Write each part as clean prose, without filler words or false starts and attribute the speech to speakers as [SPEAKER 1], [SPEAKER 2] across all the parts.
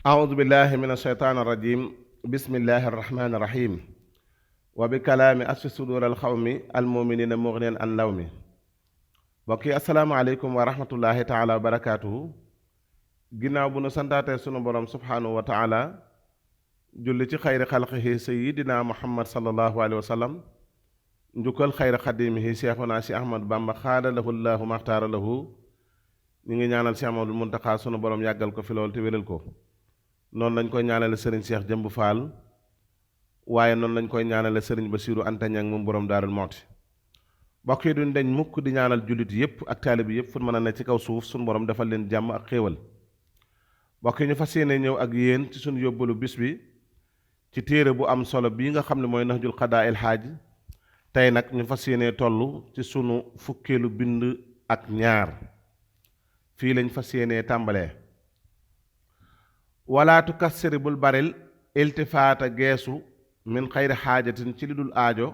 [SPEAKER 1] أعوذ بالله من الشيطان الرجيم بسم الله الرحمن الرحيم وبكلام أشفي صدور القوم المؤمنين مغنيا عن لوم bokki asalaamaaleykum wa rahmatullahi taala wa barakaatuhu ginnaaw bu nu santaatee sunu borom subhaanahu wa taala julli ci xayri xalqihi sayidina muhammad sallallahu alayhi wa sallam njukkal xayri xadimihi seexuna si ahmad bamba xaada lahu llahu maxtaara lahu ñu ngi ñaanal si amadul muntaxaa sunu borom yàggal ko fi lool te wéral ko noonu lañ koy ñaanale sëriñ Cheikh Jëmb Fall waaye noonu lañ koy ñaanale sëriñ Basiiru Anta Ñaŋ moom borom Daarul Muxti mbokk yi duñ dañ mukk di ñaanal jullit yépp ak taalib yépp fu mën a ne ci kaw suuf suñu borom defal leen jàmm ak xéewal mbokk yi ñu fas yéene ñëw ak yéen ci suñu yóbbalu bis bi ci téere bu am solo bii nga xam ne mooy Nahjul Qadaa il Haaj tey nag ñu fas yéene toll ci sunu fukkeelu bind ak ñaar fii lañ fas yéene tàmbalee wala tukassiri bul baril iltifaata geesu min xayri xaajatin ci li dul aajo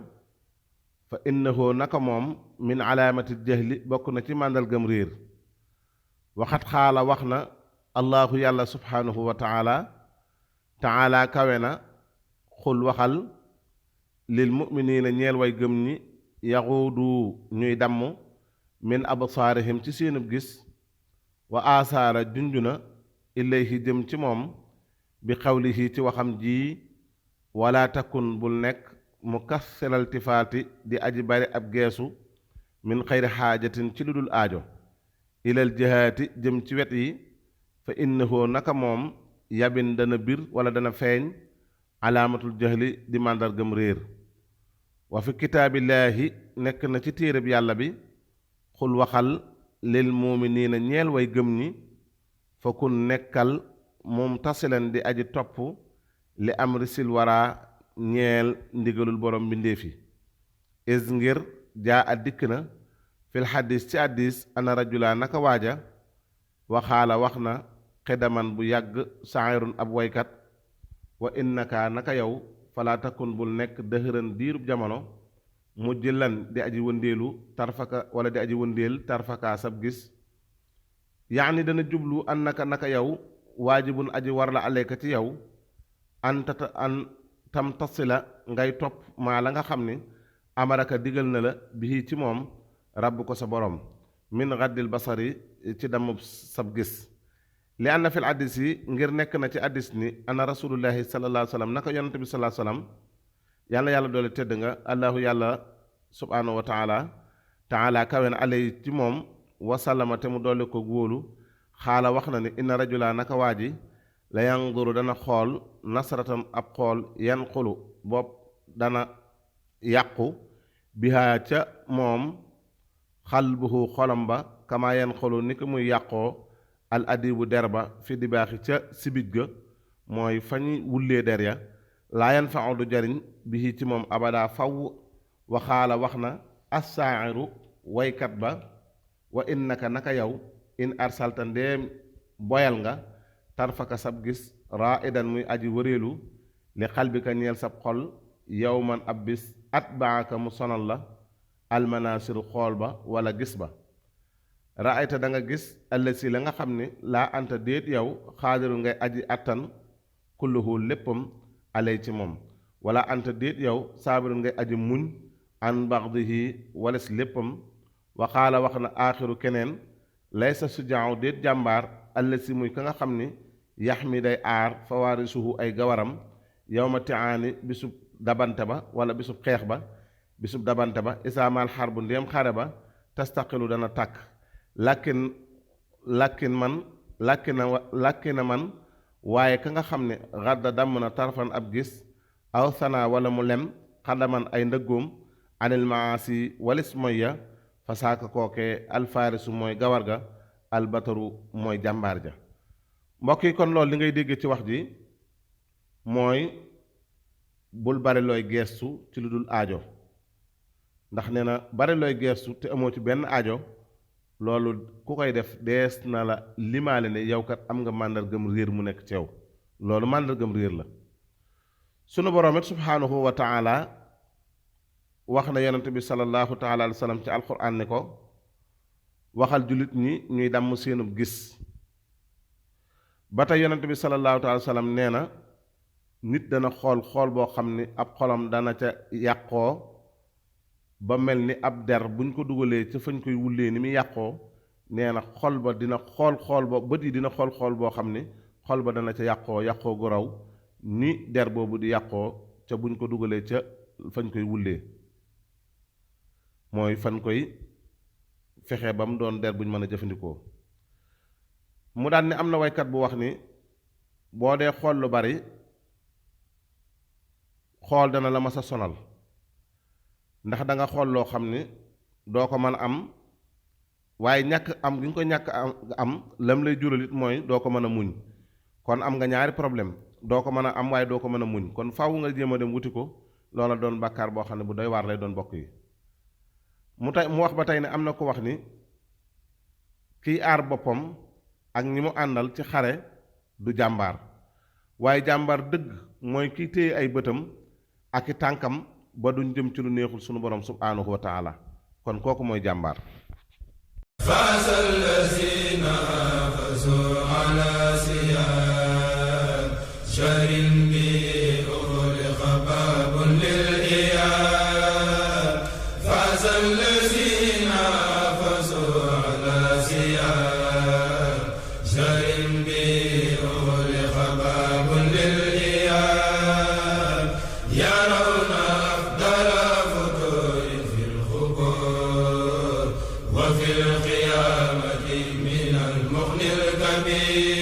[SPEAKER 1] fa innahu naka moom min alaamati jahli bokk na ci màndargam réer waxat xaala wax na allahu yàlla subhaanahu wa taala kawe na xul waxal lil mu'miniina ñeel way gëm ñi yaxuudu ñuy damm min absaarihim ci seenub gis wa asaara junjuna ilayhi jëm ci moom bi xawlihi ci waxam ji wala takun bul nekk mu kassiral tifaati di aji bari ab geesu min xayri xaajatin ci lu dul aajo ilal jihaati jëm ci wet yi fa innahu naka moom yabin dana bir wala dana feeñ alaamatul jahli di màndargam réer wa fi kitaabillaahi nekk na ci téereb yàlla bi xul waxal lil muuminiina ñeel way gëm ñi fa kun nekkal moom tasilan di aji topp li amri sil wara ñeel ndigalul borom mbindéef yi is ngir jaa a dikk na fil xadis ci addis ana rajula naka waaja waxaala wax na xidaman bu yàgg saayirun ab waykat wa innaka naka yow fala takun bul nekk dëhëran diirub jamono mujj lan di aji wëndeelu tarfaka wala di aji wëndeel tarfaka sab gis yaani dana jublu an naka yow waajibun aji war la aleyka ci yow an tam tasila ngay topp maa la nga xam ni amaraka digal na la bii ci moom rabb ko sa borom min raddil basari ci damub sab gis li anna fil addis yi ngir nekk na ci addis ni ana rasulullahi sallallahu alayhi wa sallam naka yonante bi sallallahu alayhi wa sallam yàlla doole tëdd nga allahu yàlla subhaanahu wa taala kawe na alay ci moom wasallama te mu doole ko wóolu xaala wax na ni inna rajula naka waa ji la yanduru dana xool nasratan ab xool yan xulu bopp dana yàqu bihaa ca moom xalbuhu xolam ba kama yan xulu ni ko muy yàqoo al adibu der ba fi dibaaxi ca sibij ga mooy fa ñu wullee der ya laa yan fa'u du jariñ bihi ci moom abada faw waxaala wax na assaa'iru waykat ba wa innaka naka yow in arsalta ndeem boyal nga tarfaka sab gis raidan muy aji wëreelu li xalbika ñeel sab xol yowman ab bis atbaaka mu sonal la almanasiru xool ba wala gis ba raayta da nga gis ëllësi la nga xam ni laa anta déet yow xaadiru ngay aji attan kulluhu léppam alay ci moom wala anta déet yow saabiru ngay aji muñ an baxdihi wales léppam waxaala wax na aaxiru keneen laysa sujaaw déet jàmbaar ëllësi muy ka nga xam ni yax mi day aar fawaarisuhu ay gawaram yowma tiaani bisub dabante ba wala bisub xeex ba bisub dabante ba isaamaal xar bu ndéem xare ba tastaqilu dana tàkk làkkin man waaye ka nga xam ne xadda damm na tarfan ab gis aw sana wala mu lem xadaman ay ndëggoom anil maasi walis mooy ya fa saaka kookee alfaarisu mooy gawar ga albataru mooy jàmbaar ja. mbokk yi kon loolu li ngay dégg ci wax ji mooy bul bari looy geestu ci lu dul aajo, ndax nee na bari looy geestu te amoo ci benn aajo loolu ku koy def dees na la limaale ne yow kat am nga màndargam réer mu nekk ci yow, loolu màndargam réer la. sunu boroom it subhaanahu wa taala wax na yonent bi sallallahu taala alayhi wa sallam ci alquran ne ko waxal jullit ñi ñuy damm seenub gis. ba tey yonent bi sallallahu taala alayhi wa sallam nee na nit dana xool boo xam ni ab xolam dana ca yàqoo ba mel ni ab der buñ ko dugalee ca fañ koy wullee ni muy yàqoo, nee na xol ba dina xool ba bët yi dina xool boo xam ni xol ba dana ca yàqoo gu raw ni der boobu di yàqoo ca buñ ko dugalee ca fañ koy wullee, mooy fan koy fexe ba mu doon der buñ mën a jëfandikoo. mu daan ne am na waykat bu wax ni boo dee xool lu bari xool dana la mas a sonal, ndax da nga xool loo xam ni doo ko mën a am, waaye ñàkk am gi nga ko ñàkk am lam lay jural it mooy doo ko mën a muñ. kon am nga ñaari problème, doo ko mën a am waaye doo ko mën a muñ, kon faaw nga jéem a dem wuti ko. loola doon bàkkaar boo xam ne bu doy waar lay doon bokk yi. mu wax ba tey ne am na ko wax ni kiy aar boppam ak ñi mu àndal ci xare du jàmbaar, waaye jàmbaar dëgg mooy kiy téye ay bëtam ak i tànkam ba duñ jëm ci lu neexul sunu borom subhaanahu wa taala, kon kooku mooy jàmbaar. faasal lazina fazu ala siyam sharin bi ukhliqa babun lil iyam faasal lazina fazu ala siyam sharin bi ukhliqa babun lil iyam yarawna afdala futurin fil khubur wa fil qiyamati min al mughni al kabir